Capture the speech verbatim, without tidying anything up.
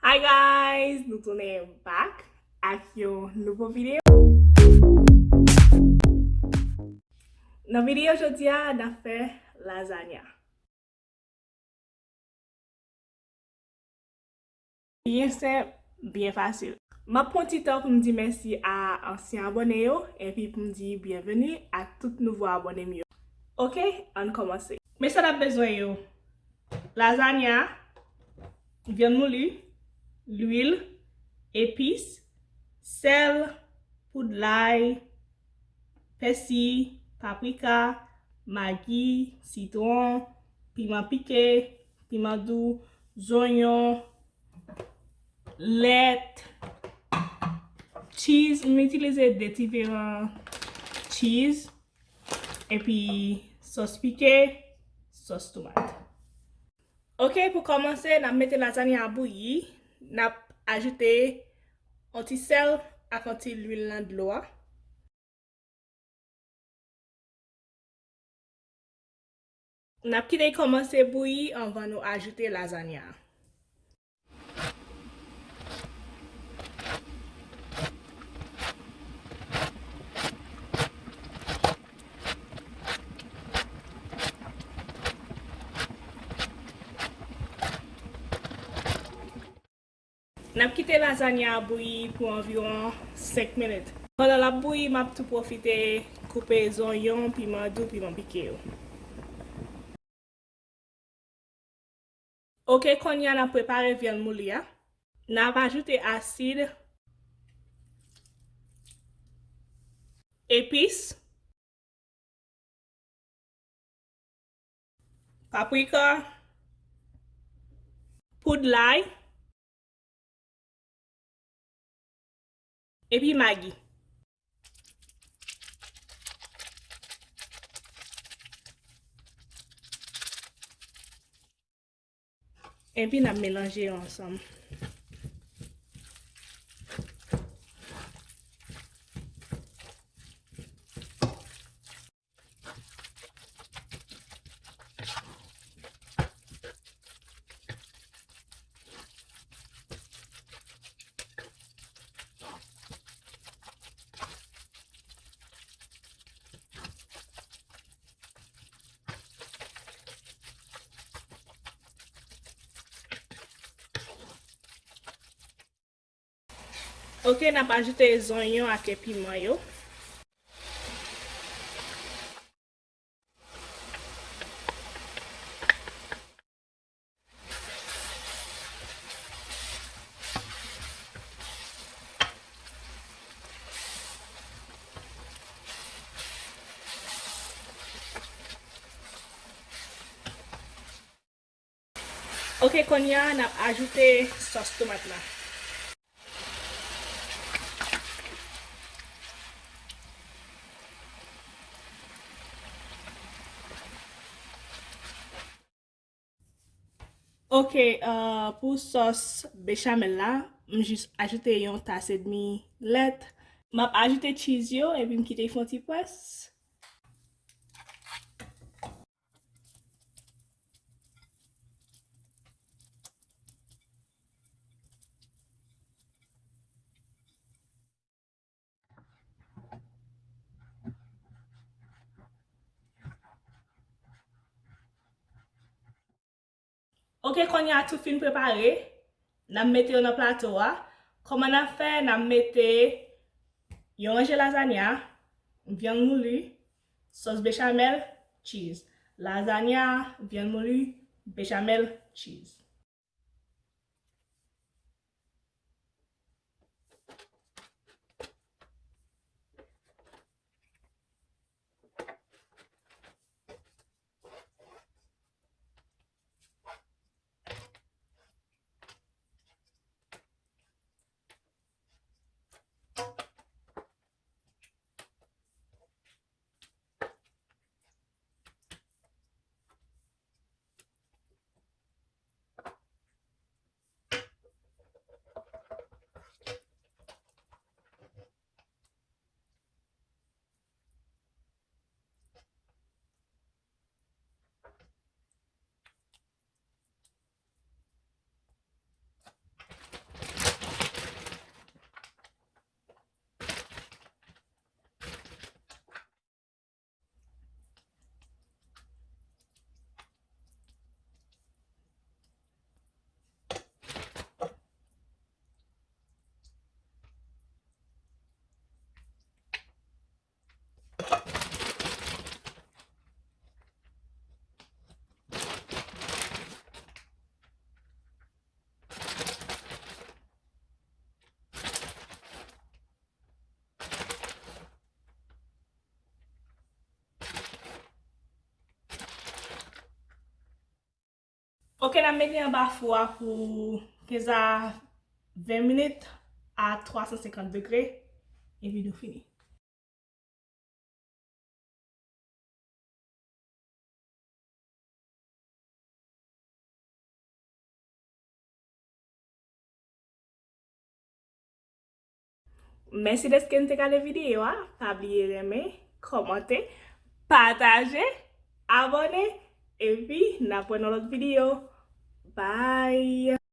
Hi guys, nou tounen back ak yon nouvo videyo. Nan videyo jodi a, n ap fè lazanya. Byen senp, byen fasil. M ap pran ti tan pou m di mèsi a ansyen abòne yo, epi pou m di byenveni a tout nouvo abòne m yo. Oke, ann kòmanse. Men sa n ap bezwen yo: lazanya, vyann mouli, lwil, epis, sèl, poud lay, pèsi, paprika, magi, sitwon, piman pike, piman dou, zonyon, lèt, cheese. M itilize de diferan cheese, epi sòs pike, sòs tomat. Oke, pou kòmanse, n ap mete lazanya a bouyi. N ap ajoute yon ti sèl ak yon ti lwil nan dlo a. N ap kite l kòmanse bouyi anvan nou ajoute lazanya a. N ap kite lazanya a bouyi pou anviwon senk minit. Pandan l ap bouyi, m ap tou pwofite koupe zonyon, piman dou, piman pike yo. Oke, kounye a n ap prepare vyann mouli a. N ap ajoute asid, epis, paprika, poud lay, epi magi. Epi n ap melanje yo ansanm. Oke, n ap ajoute zonyon ak piman yo. Oke, kounye a, n ap ajoute sòs tomat la. Oke, euh, pou sòs bechamel la, m jis ajoute yon tas edmi lèt. M ap ajoute cheese yo, epi m kite l fè yon ti près. Oke, kounye a tout fin prepare, n ap mete yo nan plato a. Kòman n ap fè? N ap mete yon ranje lazanya, vyann mouli, sòs bechamel, cheese. Lazanya, vyann mouli, bechamel, cheese. Ok, n ap mete anba fou a pou kenz a ven minit a twa san senkant degre, epi nou fini. Mèsi dèske n te gade videyo a. Pa bliye renmen, kòmante, pataje, abòne, epi n ap wè nan lòt videyo. Bye!